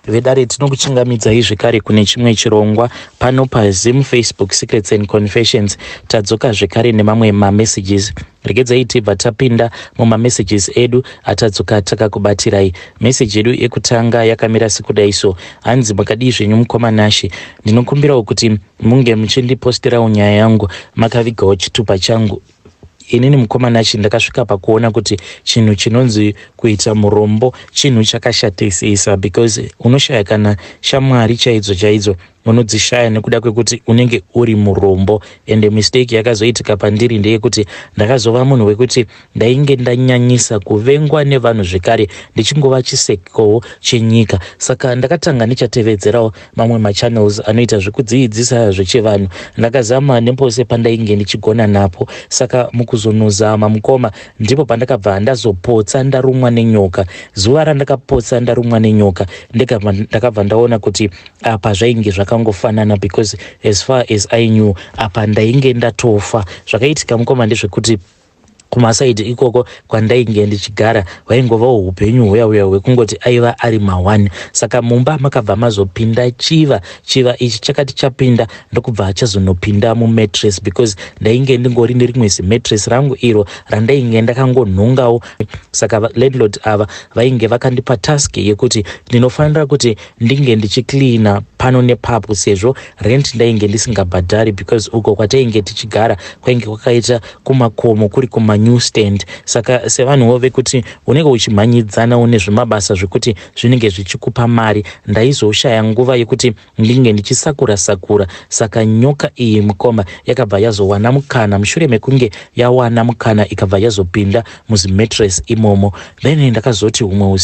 Vedare, tinokuchingamidzai zvekare kune chimwe chirongwa pano paZim Facebook Secrets and Confessions. Tadzoka zvekare nemamwe mamessages. Regedzai tibva tapinda mumamessages edu atadzoka takakubatirai. Meseji yedu yekutanga yakamira sekudai so. Hanzi, "Makadii zvenyu mukoma Nashe? Ndinokumbirawo kuti munge muchindipostirawo nyaya yangu makavigawo chitupa changu. Inini mukoma Nashe, ndakasvika pakuona kuti chinhu chinonzi kuita murombo chinhu chakashatisisa, because unoshaya kana shamwari chaidzo chaidzo, unodzishaya nekuda kwekuti unenge uri murombo. Ende mistake yakazoitika pandiri ndeyekuti ndakazova munhu wekuti ndainge ndanyanyisa kuvengwa nevanhu, zvekare ndichingova chisekowo chenyika. Saka ndakatanga ndichatevedzerawo mamwe machannels anoita zvekudziidzisa zvechivanhu. Ndakazama nepose pandainge ndichigona napo. Saka mukuzonozama mukoma, ndipo pandakabva ndazopotsa ndarumwa nenyoka. Zuva randakapotsa ndarumwa nenyoka, ndakabva ndaona kuti apa zvainge zvakangofanana, because as far as I knew, apa ndainge ndatofa. Zvakaitika mukoma ndezvekuti kumasaidi ikoko kwandainge ndichigara, hwaingovawo upenyu huya huya hwekungoti aiva ari ma1. Saka mumba makabva mazopinda chiva. Chiva ichi chakati chapinda, ndokubva chazonopinda mumattress, because ndainge ndingori nerimwe zimattress rangu iro randainge ndakangonhongawo. Saka landlord ava vainge vakandipa task yekuti ndinofanira kuti ndinge ndichicleana pano nepapo, sezvo rent ndainge ndisingabhadhari, because uko kwatainge tichigara kwainge kwakaita kumakomo, kuri kumanew stand. Saka sevanhuwo vekuti unenge uchimhanyidzanawo nezvemabasa zvekuti zvinenge zvichikupa mari, ndaizoshaya nguva yekuti ndinge ndichisakura sakura. Saka nyoka iyi mukoma yakabva yazowana mukana. Mushure mekunge yawana mukana, ikabva yazopinda muzimattress imomo. Then ndakazoti umwe,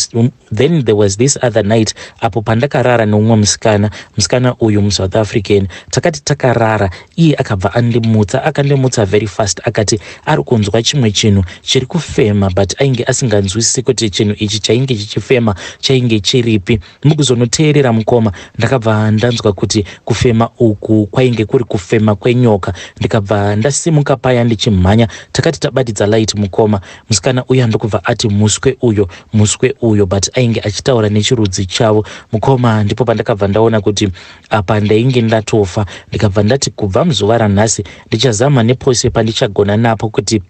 then there was this other night apo pandakarara neumwe musikana. Musikana uyu muSouth African. Takati takarara, iye akabva andimutsa. Akandimutsa very fast, akati ari kunzwa chimwe chinhu chiri kufema, but ainge asinganzwisisi kuti chinhu ichi chainge chichifema chainge chiripi. Mukuzonoteerera mukoma, ndakabva ndanzwa kuti kufema uku kwainge kuri kufema kwenyoka. Ndikabva ndasimuka paya ndichimhanya. Takati tabatidza light mukoma, musikana uya ndokubva ati, "Muswe uyo, muswe uyo," but ainge achitaura nechirudzi chavo mukoma. Ndipo pandakabva ndaona kuti apa ndainge ndatofa. Ndikabva ndati kubva muzuva ranhasi ndichazama nepose pandichagona napo kuti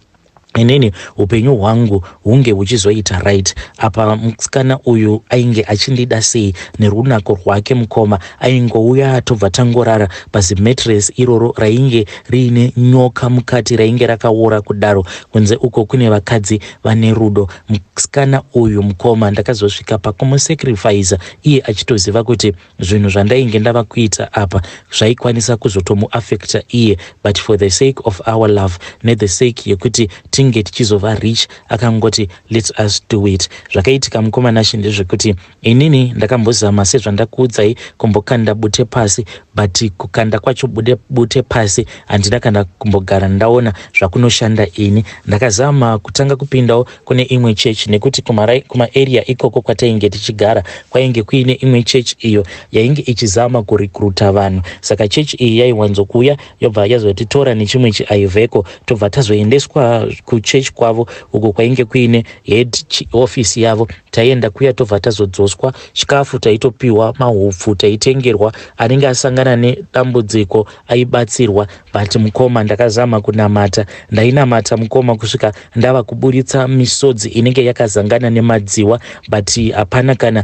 inini upenyu hwangu hunge huchizoita right. Apa musikana uyu ainge achindida sei nerunako rwake mukoma. Aingouya, tobva tangorara pazimattress iroro rainge riine nyoka mukati, rainge rakaora kudaro. Kunze uko kune vakadzi vane rudo. Musikana uyu mukoma, ndakazosvika pakumusacrifica, iye achitoziva kuti zvinhu zvandainge ndava kuita apa zvaikwanisa kuzotomuaffecta iye, but for the sake of our love, nethe sake yekuti tinge tichizova rich, akangoti, "Let us do it." Zvakaitika mukoma Nashe ndezvekuti inini ndakambozama, sezvandakuudzai, kumbokanda bute pasi, but kukanda kwacho bute pasi handina kana kumbogara ndaona zvakunoshanda. Ini ndakazama kutanga kupindawo kune imwe chechi, nekuti kumaarea ikoko kwatainge tichigara kwainge kuine imwe chechi iyo yainge ichizama kurecruita vanhu. Saka chechi iyi yaiwanzokuuya, yobva yazotitora nechimwe chiIveco, tobva tazoendeswa kuchechi kwavo uko kwainge kuine head office yavo. Taienda kuya, tobva tazodzoswa. Chikafu taitopiwa, mahupfu taitengerwa, anenge asangana nedambudziko aibatsirwa. But mukoma, ndakazama kunamata. Ndainamata mukoma kusvika ndava kuburitsa misodzi inenge yakazangana nemadziwa, but hapana kana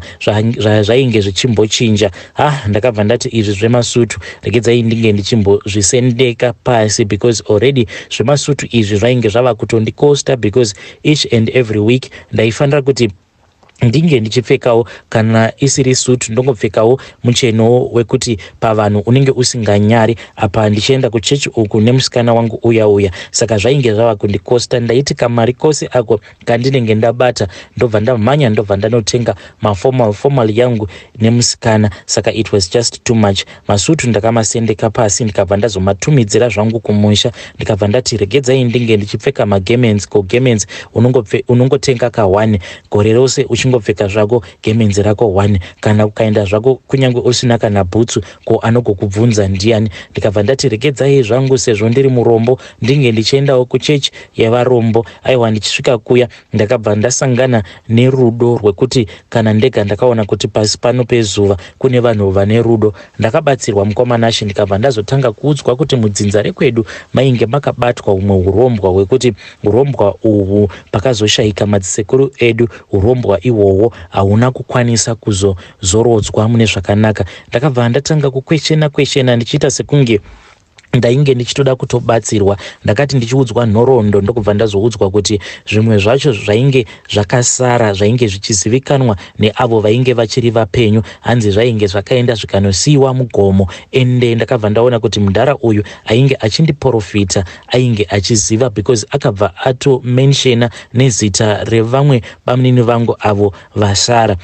zvainge zvichimbochinja. Ha, ndakabva ndati izvi zvemasutu regedzai ndinge ndichimbozvisendeka pasi, because already zvemasutu izvi zvainge zvava kutondikosta, because each and every week ndaifanira kuti ndinge ndichipfekawo, kana isiri sutu, ndongopfekawo muchenowo wekuti pavanhu unenge usinganyari, apa ndichienda kuchechi uku nemusikana wangu uya uya. Saka zvainge zvava kundikosta. Ndaiti kamari kose ako kandinenge ndabata, ndobva ndamhanya, ndobva ndanotenga maformal formal yangu nemusikana. Saka it was just too much. Masutu ndakamasendeka pasi, ndikabva ndazomatumidzira zvangu kumusha. Ndikabva ndati regedzai ndinge ndichipfeka magarments. Ko garments unongotenga ka1 gore rose. Uchingopfeka zvako gemenzi rako one, kana ukaenda zvako kunyange usina kana bhutsu, ko anogokubvunza ndiani? Ndikabva ndati regedzai zvangu, sezvo ndiri murombo ndinge ndichiendawo kuchechi yevarombo. Aiwa, ndichisvika kuya ndakabva ndasangana nerudo rwekuti kana ndega ndakaona kuti pasi pano pezuva kune vanhu vane rudo. Ndakabatsirwa, mukoma Nashe, ndikabva ndazotanga kuudzwa kuti mudzinza rekwedu mainge makabatwa humwe urombwa, hwekuti urombwa uhwu pakazoshayika madzisekuru edu, urombwa ihwohwo hauna kukwanisa kuzozorodzwa mune zvakanaka. Ndakabva ndatanga kukweshena kweshena ndichiita sekunge ndainge ndichitoda kutobatsirwa. Ndakati ndichiudzwa nhoroondo, ndokubva ndazoudzwa kuti zvimwe zvacho zvainge zvakasara zvainge zvichizivikanwa neavo vainge vachiri vapenyu, hanzi zvainge zvakaenda zvikanosiyiwa mugomo. Ende ndakabva ndaona kuti mudhara uyu ainge achindiprofita ainge achiziva, because akabva atomentiona nezita revamwe bamunini vangu avo vasara.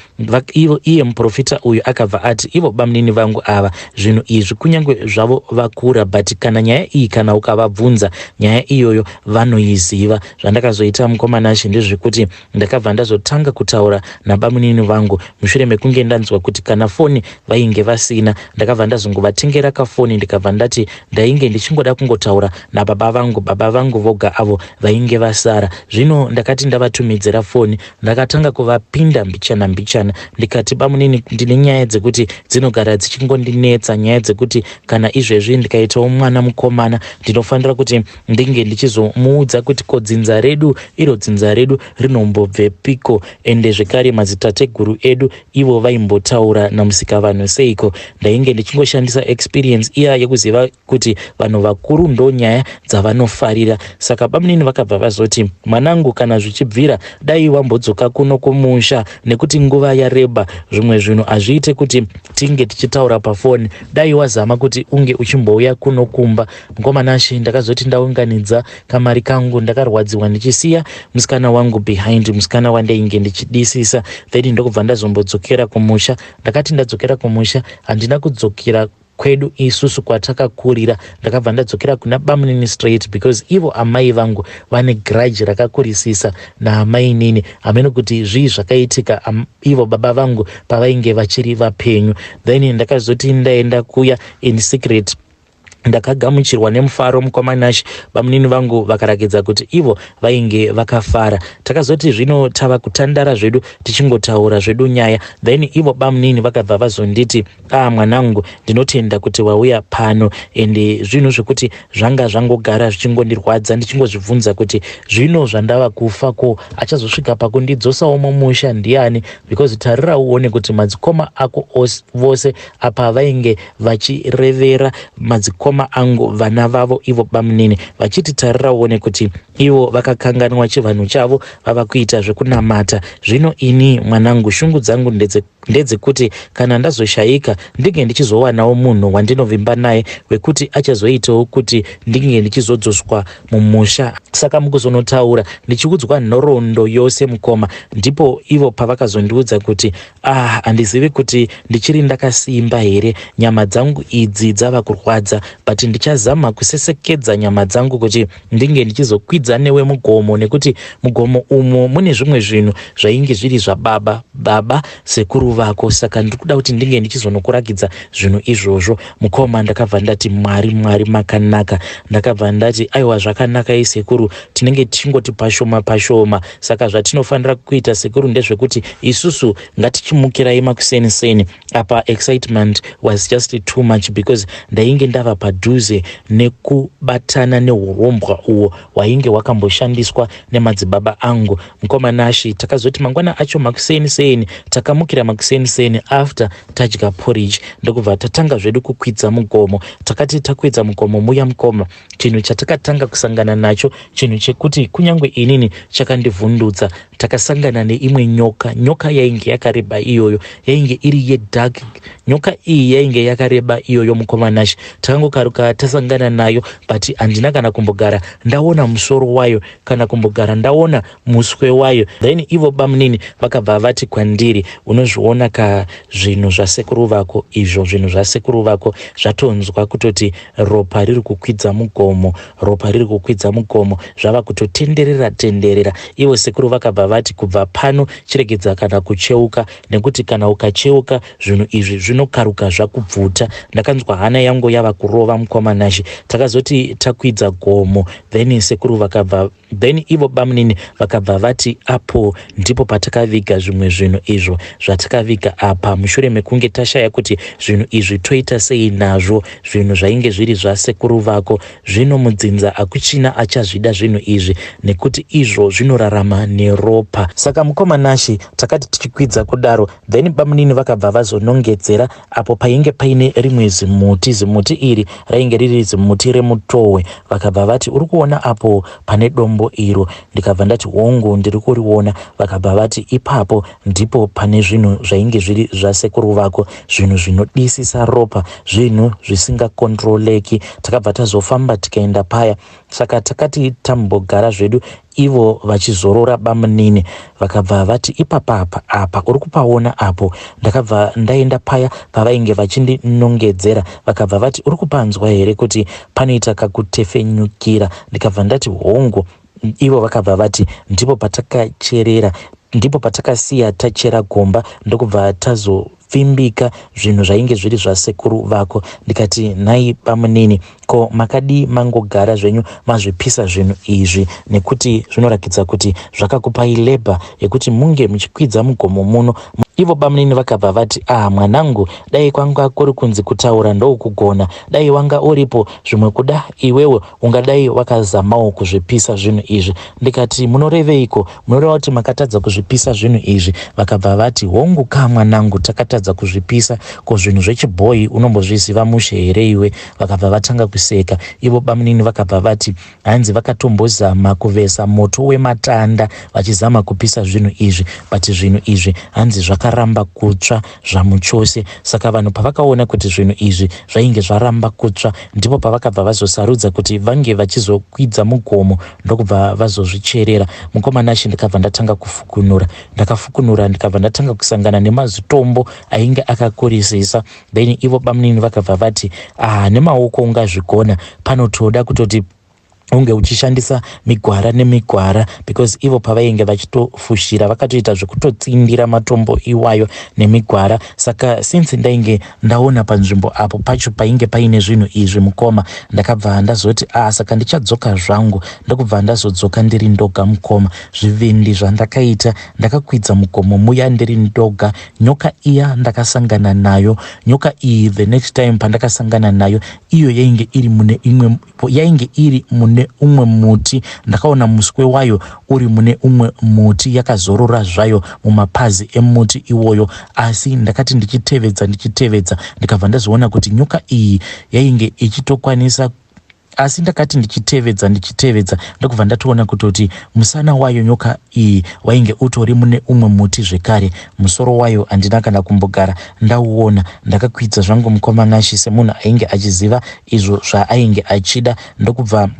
Iye muprofita uyu akabva ati ivo bamunini vangu ava, zvinhu izvi kunyange zvavo vakura, but kana nyaya iyi, kana ukavabvunza nyaya iyoyo, vanoiziva. Zvandakazoita, mukoma Nashe, ndezvekuti ndakabva ndazotanga kutaura nabamunini vangu mushure mekunge ndanzwa kuti kana foni vainge vasina. Ndakabva ndazongovatengera kafoni, ndikabva ndati ndainge ndichingoda kungotaura nababa vangu, baba vangu voga avo vainge vasara. Zvino ndakati ndavatumidzira foni, ndakatanga kuvapinda mbichana mbichana. Ndikati, "Bamunini, ndine nyaya dzekuti dzinogara dzichingondinetsa, nyaya dzekuti kana izvezvi ndikaitawo mwana mukomana, ndinofanira kuti ndinge ndichizomuudza kuti ko dzinza redu iro, dzinza redu rinombobvepiko? Ende zvekare madzitateguru edu ivo vaimbotaura namusikavanhu seiko?" Ndainge ndichingoshandisa experience iya yekuziva kuti vanhu vakuru ndo nyaya dzavanofarira. Saka bamunini vakabva vazoti, "Mwanangu, kana zvichibvira dai wambodzoka kuno kumusha, nekuti nguva yareba, zvimwe zvinhu hazviite kuti tinge tichitaura pafoni. Dai wazama kuti unge uchimbouya kuno kumba." Mukoma Nashe, ndakazoti ndaunganidza kamari kangu, ndakarwadziwa ndichisiya musikana wangu behind, musikana wandainge ndichidisisa. Then ndokubva ndazombodzokera kumusha. Ndakati ndadzokera kumusha, handina kudzokera kwedu isusu kwatakakurira. Ndakabva ndadzokera kuna bamunini straight, because ivo amai vangu vane grudge rakakurisisa naamainini. Hamene kuti zvii zvakaitika ivo baba vangu pavainge vachiri vapenyu. Then ndakazoti ndaenda kuya in secret, ndakagamuchirwa nemufaro, mukoma Nashe. Bamunini vangu vakarakidza kuti ivo vainge vakafara. Takazoti zvino tava kutandara zvedu, tichingotaura zvedu nyaya, then ivo bamunini vakabva vazonditi, "A, mwanangu, ndinotenda kuti wauya pano. Ende zvinhu zvekuti zvanga zvangogara zvichingondirwadza, ndichingozvibvunza kuti zvino zvandava kufa, ko achazosvika pakundidzosawo mumusha ndiani? Because tarira uone kuti madzikoma ako vose apa," vainge vachirevera madzikoma angu, vana vavo ivo bamunini, vachiti, "Tarira uone kuti ivo vakakanganwa chivanhu chavo, vava kuita zvekunamata. Zvino ini mwanangu, shungu dzangu ndedzekuti kana ndazoshayika, ndinge ndichizowanawo munhu wandinovimba naye wekuti achazoitawo kuti ndinge ndichizodzoswa mumusha." Saka mukuzonotaura, ndichiudzwa nhoroondo yose, mukoma, ndipo ivo pavakazondiudza kuti, "Ah, handizivi kuti ndichiri ndakasimba here, nyama dzangu idzi dzava kurwadza, but ndichazama kusesekedza nyama dzangu kuti ndinge ndichizokwidza newe mugomo, nekuti mugomo umo mune zvimwe zvinhu zvainge zviri zvababa baba sekuru vako. Saka ndiri kuda kuti ndinge ndichizonokurakidza zvinhu izvozvo." Mukoma, ndakabva ndati, "Mwari, Mwari makanaka." Ndakabva ndati, "Aiwa, zvakanaka isekuru, tinenge tichingoti pashoma pashoma. Saka zvatinofanira kuita, sekuru, ndezvekuti isusu ngatichimukirai makuseni seni." Apa excitement was just too much, because ndainge ndava padhuze nekubatana neurombwa uhwo hwainge hwakamboshandiswa nemadzibaba angu. Mukoma Nashe, takazoti mangwana acho makuseni seni, takamukira makuseni seni after tadya porridge, ndokubva tatanga zvedu kukwidza mugomo. Takati takwidza mugomo muya, mukoma, chinhu chatakatanga kusangana nacho, chinhu chekuti kunyange inini chakandivhundutsa, takasangana neimwe nyoka. Nyoka yainge yakareba iyoyo, yainge iri yedark. Nyoka iyi yainge yakareba iyoyo, mukoma Nashe. Takangokaruka tasangana nayo, but handina kana kumbogara ndaona musoro wayo, kana kumbogara ndaona muswe wayo. Then ivo bamunini vakabva vati kwandiri, "Unozviona ka zvinhu zvasekuru vako izvo? Zvinhu zvasekuru vako zvatonzwa kutoti ropa riri kukwidza mugomo, ropa riri kukwidza mugomo, zvava kutotenderera tenderera." Ivo sekuru vakabva vati kubva pano chiregedza kana kucheuka nekuti kana ukacheuka zvinhu izvi zvinokaruka zvakubvuta. Ndakanzwa hana yangu yava kurova mukoma Nashe. Takazoti takwidza gomo then sekuru vakabva Then ivo bamunini vakabva vati apo ndipo patakaviga zvimwe zvinhu izvo zvatakaviga apa mushure mekunge tashaya kuti zvinhu izvi toita sei nazvo zvinhu zvainge zviri zvasekuru vako zvino mudzinza hakuchina achazvida zvinhu izvi nekuti izvo zvinorarama neropa saka mukoma Nashy takati tichikwidza kudaro then bamunini vakabva vazonongedzera apo painge paine rimwe zimuti. Zimuti iri rainge riri zimuti remutohwe. Vakabva vati, Uri kuona apo pane dombo iro? Ndikabva ndati, Hongu, ndiri kuriona. Vakabva vati, Ipapo ndipo pane zvinhu zvainge zviri zvasekuru vako, zvinhu zvinodisisa ropa, zvinhu zvisingakontroleki. Takabva tazofamba tikaenda paya. Saka takati tambogara zvedu ivo vachizorora bamunini vakabva vati ipapa apa apa uri kupaona apo ndakabva ndaenda paya pavainge vachindinongedzera vakabva vati uri kupanzwa here kuti panoita kakutefenyukira ndikabva ndati hongu ivo vakabva vati ndipo patakacherera ndipo patakasiya tachera gomba ndokubva tazo pfimbika zvinhu zvainge zviri zvasekuru vako ndikati nhai bamunini ko makadii mangogara zvenyu mazvipisa zvinhu izvi nekuti zvinorakidza kuti zvakakupai labour yekuti munge muchikwidza mugomo muno ivo bamunini vakabva vati ah mwanangu dai kwanga kuri kunzi kutaura ndokugona dai wanga uripo zvimwe kuda iwewe ungadai wakazamawo kuzvipisa zvinhu izvi ndikati munoreveiko munoreva kuti makatadza kuzvipisa zvinhu izvi vakabva vati hongu ka mwanangu takatadza kuzvipisa ko zvinhu zvechibhoyi unombozviziva mushe here iwe vakabva vatanga kuseka ivo bamunini vakabva vati hanzi vakatombozama kuvesa moto wematanda vachizama kupisa zvinhu izvi but zvinhu izvi hanzi zvakaramba kutsva zvamuchose saka vanhu pavakaona kuti zvinhu izvi zvainge zvaramba kutsva ndipo pavakabva vazosarudza kuti vange vachizokwidza mugomo ndokubva vazozvicherera mukoma Nashe ndikabva ndatanga kufukunura ndakafukunura ndikabva ndatanga kusangana nemazitombo ainge akakurisisa then ivo bamunini vakabva vati ah nemaoko ungazvigona panotoda kutoti unge uchishandisa migwara nemigwara because ivo pavainge vachitofushira vakatoita zvekutotsindira matombo iwayo nemigwara saka since ndainge ndaona panzvimbo apo pacho painge paine zvinhu izvi mukoma ndakabva ndazoti ah saka ndichadzoka zvangu ndokubva ndazodzoka ndiri ndoga mukoma zvivindi zvandakaita ndakakwidza mugomo muya ndiri ndoga nyoka iya ndakasangana nayo nyoka iyi the next time pandakasangana nayo iyo yainge iri mune imwe yainge iri mune umwe muti ndakaona muswe wayo uri mune umwe muti yakazorora zvayo mumapazi emuti iwoyo asi ndakati ndichitevedza ndichitevedza ndikabva ndazoona kuti nyoka iyi yainge ichitokwanisa asi ndakati ndichitevedza ndichitevedza ndokubva ndatoona kutoti musana wayo nyoka iyi wainge utori mune umwe muti zvekare musoro wayo handina kana kumbogara ndauona ndakakwidza zvangu mukoma Nashy semunhu ainge achiziva izvo zvaainge achida ndokubva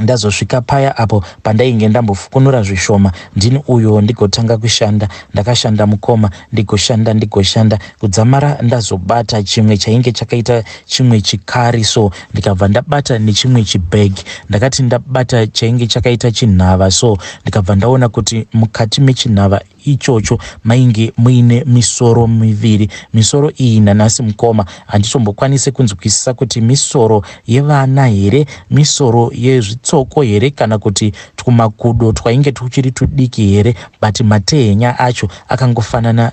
ndazosvika paya apo pandainge ndambofukunura zvishoma ndini uyo ndigotanga kushanda ndakashanda mukoma ndigoshanda ndigoshanda kudzamara ndazobata chimwe chainge chakaita chimwe chikari so ndikabva ndabata nechimwe chibag ndakati ndabata chainge chakaita chinhava so ndikabva ndaona kuti mukati mechinhava ichocho mainge muine misoro miviri misoro iyi nanhasi mukoma handitombokwanise kunzwisisa kuti misoro yevana here misoro yezvitsoko here kana kuti twumakudo twainge tuchiri tudiki here but matehenya acho akangofanana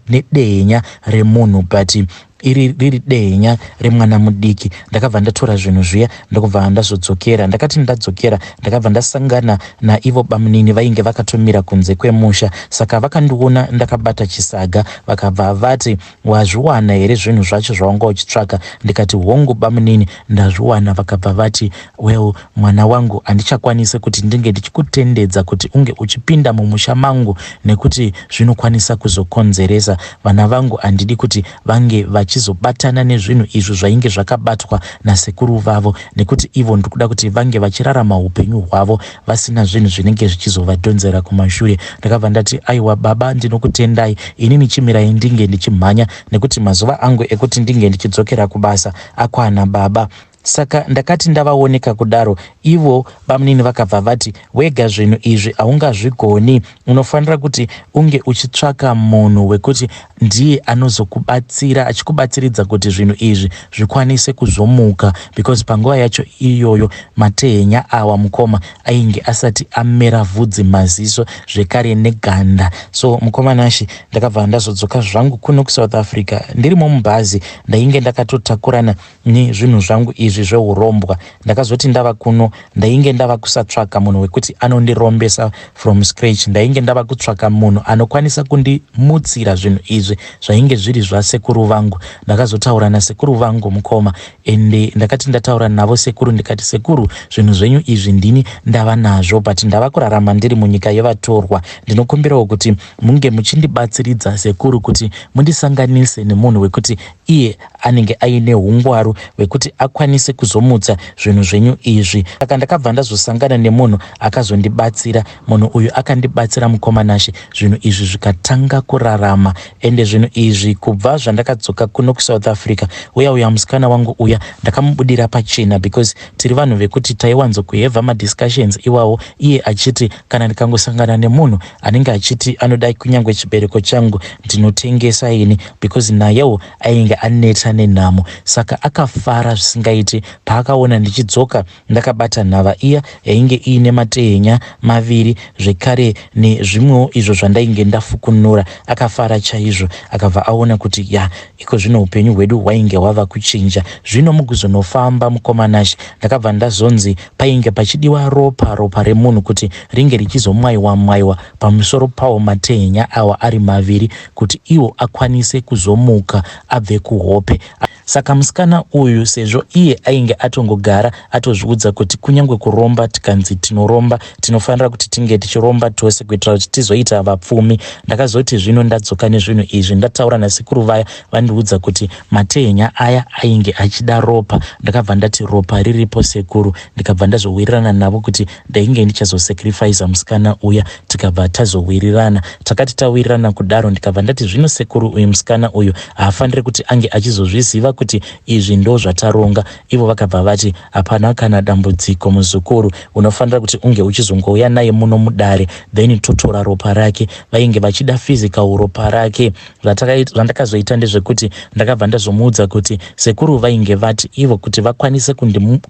nedehenya remunhu but iri riri dehenya remwana mudiki ndakabva ndatora zvinhu zviya ndokubva ndazodzokera ndakati ndadzokera ndakabva ndasangana naivo bamunini vainge vakatomira kunze kwemusha saka vakandiona ndakabata chisaga vakabva vati wazviwana here zvinhu zvacho zvawanga uchitsvaka ndikati hongu bamunini ndazviwana vakabva vati well mwana wangu handichakwanise kuti ndinge ndichikutendedza kuti unge uchipinda mumusha mangu nekuti zvinokwanisa kuzokonzeresa vana vangu handidi kuti vange vachizobatana nezvinhu izvo zvainge zvakabatwa nasekuru vavo nekuti ivo ndikuda kuti vange vachirarama upenyu hwavo vasina zvinhu zvinenge zvichizovadhonzera kumashure ndakabva ndati aiwa baba ndinokutendai inini chimirai ndinge ndichimhanya nekuti mazuva angu ekuti ndinge ndichidzokera kubasa akwana baba. Saka ndakati ndavaoneka kudaro ivo bamunini vakabva vati wega zvinhu izvi haungazvigoni unofanira kuti unge uchitsvaka munhu wekuti ndiye anozokubatsira achikubatsiridza kuti zvinhu izvi zvikwanise kuzomuka because panguva yacho iyoyo matehenya awa mukoma ainge asati amera vhudzi maziso zvekare neganda so mukoma Nashy ndakabva ndazodzoka zvangu kuno kuSouth Africa ndirimo mubhazi ndainge ndakatotakurana nezvinhu zvangu izvi zveurombwa ndakazoti ndava kuno ndainge ndava kusatsvaka munhu wekuti anondirombesa from scratch ndainge ndava kutsvaka munhu anokwanisa kundimutsira zvinhu izvi zvainge zviri zvasekuru vangu ndakazotaura nasekuru vangu mukoma ende ndakati ndataura navo sekuru ndikati sekuru zvinhu zvenyu izvi ndini ndava nazvo but ndava kurarama ndiri munyika yevatorwa ndinokumbirawo kuti munge muchindibatsiridza sekuru kuti mundisanganise nemunhu wekuti iye anenge aine hungwaru hwekuti akwanise kuzomutsa zvinhu zvenyu izvi. Saka ndakabva ndazosangana nemunhu akazondibatsira. Munhu uyu akandibatsira mukoma Nashe zvinhu izvi zvikatanga kurarama. Ende zvinhu izvi kubva zvandakadzoka kuno kuSouth Africa uya uya musikana wangu uya ndakamubudira pachena because tiri vanhu vekuti taiwanzo kuhevha madiscussions iwawo iye achiti kana ndikangosangana nemunhu anenge achiti anoda kunyangwe chibereko changu ndinotengesa ini because nayewo ainge aneta nenhamo saka akafara zvisingaiti paakaona ndichidzoka ndakabata nhava iya yainge iine matehenya maviri zvekare nezvimwewo izvo zvandainge ndafukunura akafara chaizvo akabva aona kuti ya iko zvino upenyu hwedu hwainge hwava kuchinja zvino mukuzonofamba mukoma Nashe ndakabva ndazonzi painge pachidiwa ropa ropa remunhu kuti ringe richizomwaiwa mwaiwa pamusoro pawo matehenya awa ari maviri kuti iwo akwanise kuzomuka abve kuhope. Saka musikana uyu sezvo iye ainge atongogara atozviudza kuti kunyange kuromba tikanzi tinoromba tinofanira kuti tinge tichiromba tose kuitira kuti tizoita vapfumi. Ndakazoti zvino ndadzoka nezvinhu izvi ndataura nasekuru vaya vandiudza kuti matehenya aya ainge achida ropa. Ndakabva ndati ropa riripo sekuru ndikabva ndazowirirana navo kuti ndainge ndichazosacrificer musikana uya tikabva tazowirirana. Takati tawirirana kudaro ndikabva ndati zvino sekuru uyu musikana uyu haafanire kuti ange achizozviziva kuti izvi ndo zvataronga. Ivo vakabva vati hapana kana dambudziko muzukuru unofanira kuti unge uchizongouya naye muno mudare then totora ropa rake. Vainge vachida physical ropa rake. Zvandakazoita ndezvekuti ndakabva ndazomuudza kuti sekuru vainge vati ivo kuti vakwanise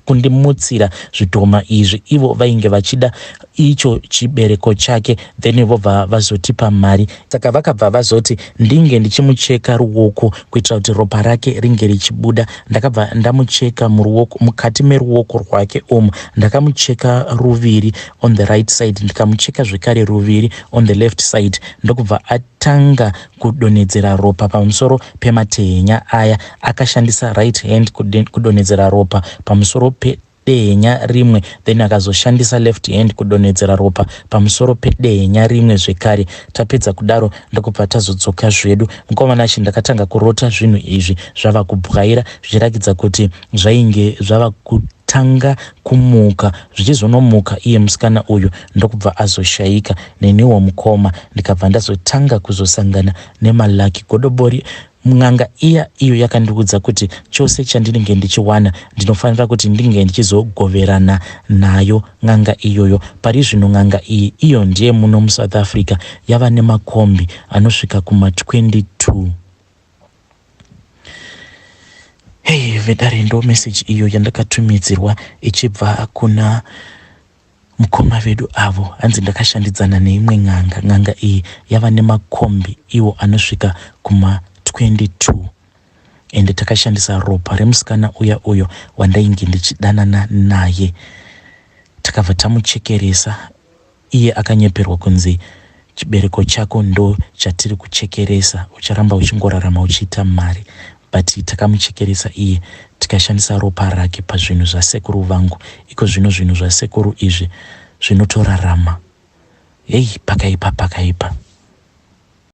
kundimutsira zvidhoma izvi ivo vainge vachida icho chibereko chake then vobva vazotipa mari. Saka vakabva vazoti ndinge ndichimucheka ruoko kuitira kuti ropa rake ringe richibuda. Ndakabva ndamucheka muruoko mukati meruoko rwake umu ndakamucheka ruviri on the right side ndikamucheka zvekare ruviri on the left side ndokubva atanga kudonhedzera ropa pamusoro pematehenya aya. Akashandisa right hand kudonhedzera ropa pamusoro pedehenya rimwe then akazoshandisa left hand kudonhedzera ropa pamusoro pedehenya rimwe zvekare. Tapedza kudaro ndokubva tazodzoka zvedu. Mukoma Nashe ndakatanga kurota zvinhu izvi zvava kubwaira zvichirakidza kuti zvainge zvava kutanga kumuka zvichizonomuka iye musikana uyu ndokubva azoshaika neniwo mukoma ndikabva ndazotanga kuzosangana nemalucky godobori n'anga iya iyo yakandiudza kuti chose chandinenge ndichiwana ndinofanira kuti ndinge ndichizogoverana nayo n'anga iyoyo. Pari zvino n'anga iyi iyo ndiye muno muSouth Africa yava nemakombi anosvika kuma 22. Hey vedare ndo message iyo yandakatumidzirwa ichibva kuna mukoma vedu avo hanzi ndakashandidzana neimwe n'anga n'anga iyi yava nemakombi iwo anosvika kuma 22 ende takashandisa ropa remusikana uya uyo wandainge ndichidanana naye takabva tamuchekeresa iye akanyeperwa kunzi chibereko chako ndo chatiri kuchekeresa ucharamba uchingorarama uchiita mari but takamuchekeresa iye tikashandisa ropa rake pazvinhu zvasekuru vangu iko zvino zvinhu zvasekuru izvi zvinotorarama hei pakaipa pakaipa.